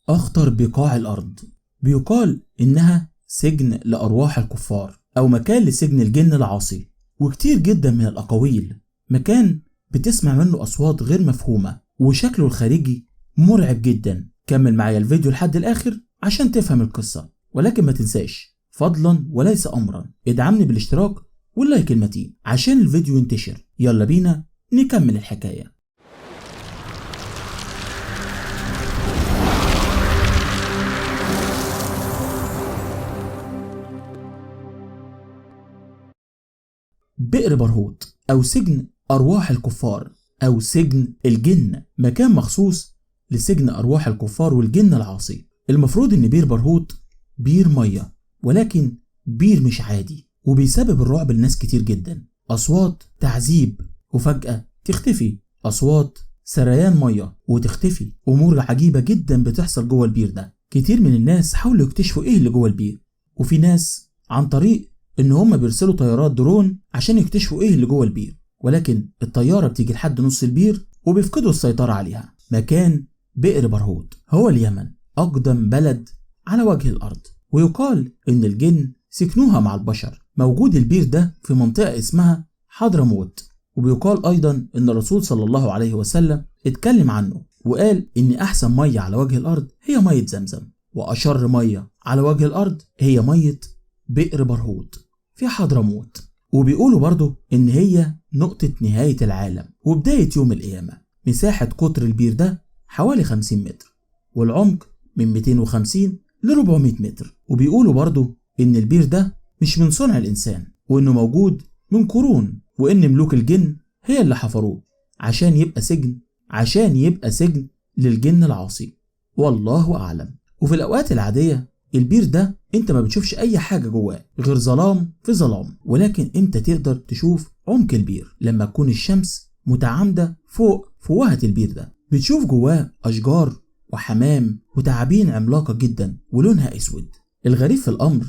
أخطر بقاع الأرض. بيقال إنها سجن لأرواح الكفار أو مكان لسجن الجن العاصي، وكتير جدا من الأقاويل. مكان بتسمع منه أصوات غير مفهومة وشكله الخارجي مرعب جدا. كمل معايا الفيديو لحد الآخر عشان تفهم القصة، ولكن ما تنساش فضلا وليس أمرا ادعمني بالاشتراك واللايك المتين عشان الفيديو ينتشر. يلا بينا نكمل الحكاية. بئر برهوت أو سجن أرواح الكفار أو سجن الجن، مكان مخصوص لسجن أرواح الكفار والجن العاصي. المفروض إن بير برهوت بير مية، ولكن بير مش عادي وبيسبب الرعب لناس كتير جدا. أصوات تعذيب وفجأة تختفي، أصوات سريان مية وتختفي، أمور عجيبة جدا بتحصل جوه البير ده. كتير من الناس حاولوا يكتشفوا إيه اللي جوه البير، وفي ناس عن طريق إن هم بيرسلوا طيارات درون عشان يكتشفوا إيه اللي جوه البير، ولكن الطيارة بتيجي لحد نص البير وبيفقدوا السيطرة عليها. مكان بئر برهوت هو اليمن، أقدم بلد على وجه الأرض، ويقال إن الجن سكنوها مع البشر. موجود البير ده في منطقة اسمها حضرموت، وبيقال أيضا إن الرسول صلى الله عليه وسلم اتكلم عنه وقال إن أحسن مية على وجه الأرض هي مية زمزم، وأشر مية على وجه الأرض هي مية بئر برهوت في حضرموت. وبيقولوا برضو إن هي نقطة نهاية العالم وبداية يوم القيامة. مساحة قطر البير ده حوالي 50 متر، والعمق من 250 ل 400 متر. وبيقولوا برضو إن البير ده مش من صنع الإنسان، وإنه موجود من قرون، وإن ملوك الجن هي اللي حفروه عشان يبقى سجن للجن العاصي، والله أعلم. وفي الأوقات العادية البير ده انت ما بتشوفش اي حاجة جواه غير ظلام في ظلام، ولكن امتى تقدر تشوف عمق البير؟ لما تكون الشمس متعامدة فوق فوهة البير ده، بتشوف جواه اشجار وحمام وتعابين عملاقة جدا ولونها اسود. الغريب في الامر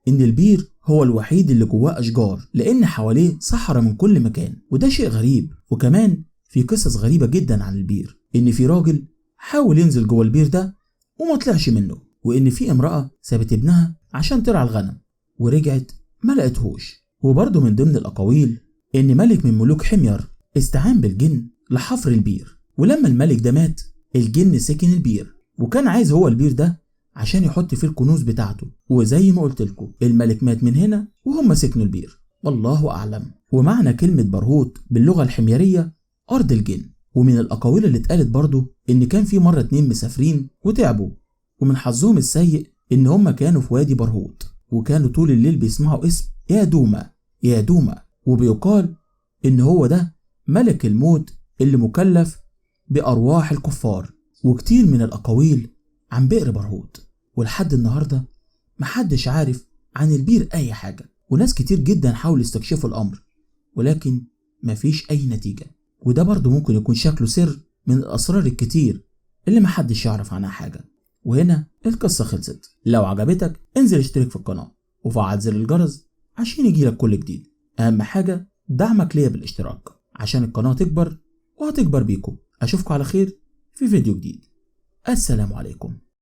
ان البير هو الوحيد اللي جواه اشجار، لان حواليه صحراء من كل مكان، وده شيء غريب. وكمان في قصص غريبة جدا عن البير، ان في راجل حاول ينزل جوه البير ده وما طلعش منه، وإن في امرأة سابت ابنها عشان ترعى الغنم ورجعت ما لقتهوش. وبرضه من ضمن الأقاويل إن ملك من ملوك حمير استعان بالجن لحفر البير، ولما الملك ده مات الجن سكن البير، وكان عايز هو البير ده عشان يحط فيه الكنوز بتاعته، وزي ما قلت لكم الملك مات من هنا وهم سكنوا البير، والله أعلم. ومعنى كلمة برهوت باللغة الحميرية أرض الجن. ومن الأقاويل اللي اتقالت برضه إن كان في مرة 2 مسافرين وتعبوا، ومن حظهم السيء إن هما كانوا في وادي برهوت، وكانوا طول الليل بيسمعوا اسم يا دوما يا دوما، وبيقال إن هو ده ملك الموت اللي مكلف بأرواح الكفار. وكتير من الأقاويل عن بئر برهوت، ولحد النهاردة محدش عارف عن البير أي حاجة، وناس كتير جدا حاولوا يستكشفوا الأمر ولكن مفيش أي نتيجة. وده برضه ممكن يكون شكله سر من الأسرار الكتير اللي محدش يعرف عنها حاجة. وهنا القصة خلصت. لو عجبتك انزل اشترك في القناة وفعل زر الجرس عشان يجيلك كل جديد. أهم حاجة دعمك ليا بالاشتراك عشان القناة تكبر وهتكبر بيكم. أشوفكم على خير في فيديو جديد. السلام عليكم.